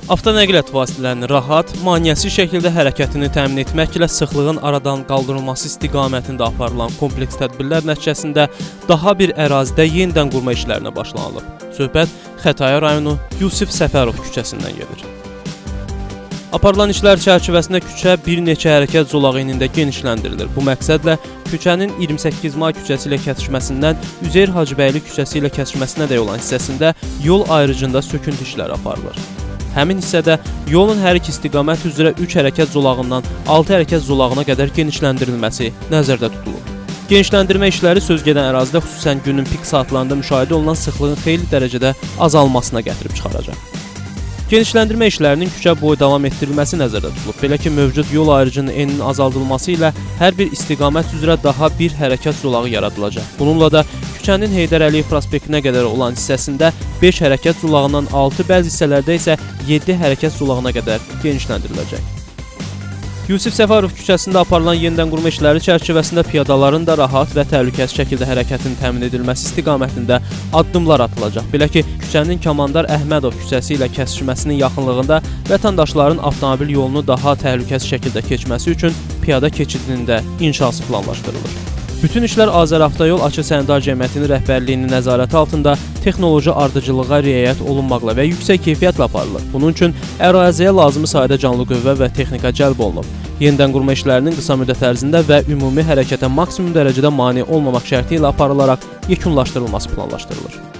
Avtonəqliyyat vasitələrinin rahat, maneəsiz şəkildə hərəkətini təmin etməklə sıxlığın aradan qaldırılması istiqamətində aparılan kompleks tədbirlər nəticəsində daha bir ərazidə yenidən qurma işlərinə başlanılıb. Söhbət Xətai rayonu Yusif Səfərov küçəsindən gedir. Aparılan işlər çərçivəsində küçə bir neçə hərəkət zolağı enində genişləndirilir. Bu məqsədlə küçənin 28 May küçəsi ilə kəsişməsindən Üzeyir Hacıbəyli küçəsi ilə kəsişməsinə dək olan hissəsində yol ayrıcında söküntü işləri aparılır. Həmin hissədə yolun hər iki istiqamət üzrə 3 hərəkət zolağından 6 hərəkət zolağına qədər genişləndirilməsi nəzərdə tutulub. Genişləndirmə işləri söz gedən ərazidə xüsusən günün pik saatlarında müşahidə olunan sıxlığın xeyli dərəcədə azalmasına gətirib çıxaracaq. Genişləndirmə işlərinin küçə boyu davam etdirilməsi nəzərdə tutulub. Belə ki, mövcud yol ayrıcının eninin azaldılması ilə hər bir istiqamət üzrə daha bir hərəkət zolağı yaradılacaq. Bununla da küçənin Heydər Əliyev prospektinə qədər olan hissəsində 5 hərəkət zolağından 6, bəzi hissələrdə isə 7 hərəkət zolağına qədər genişləndiriləcək. Yusif Səfərov küçəsində aparılan yenidən qurma işləri çərçivəsində piyadaların da rahat və təhlükəsiz şəkildə hərəkətinin təmin edilməsi istiqamətində addımlar atılacaq. Belə ki, küçənin Kamandar Əhmədov küçəsi ilə kəsişməsinin yaxınlığında vətəndaşların avtomobil yolunu daha təhlükəsiz şəkildə keçməsi üçün piyada keçidinin də inşası planlaşdırılır. Bütün işlər Azəravtoyol Açıq Səhmdar Cəmiyyətinin rəhbərliyinin nəzarəti altında texnoloji ardıcıllığa riayət olunmaqla və yüksək keyfiyyətlə aparılır. Bunun üçün əraziyə lazımi sayda canlı qüvvə və texnika cəlb olunub. Yenidən qurma işlərinin qısa müddət ərzində və ümumi hərəkətə maksimum dərəcədə mane olmamaq şərti ilə aparılaraq yekunlaşdırılması planlaşdırılır.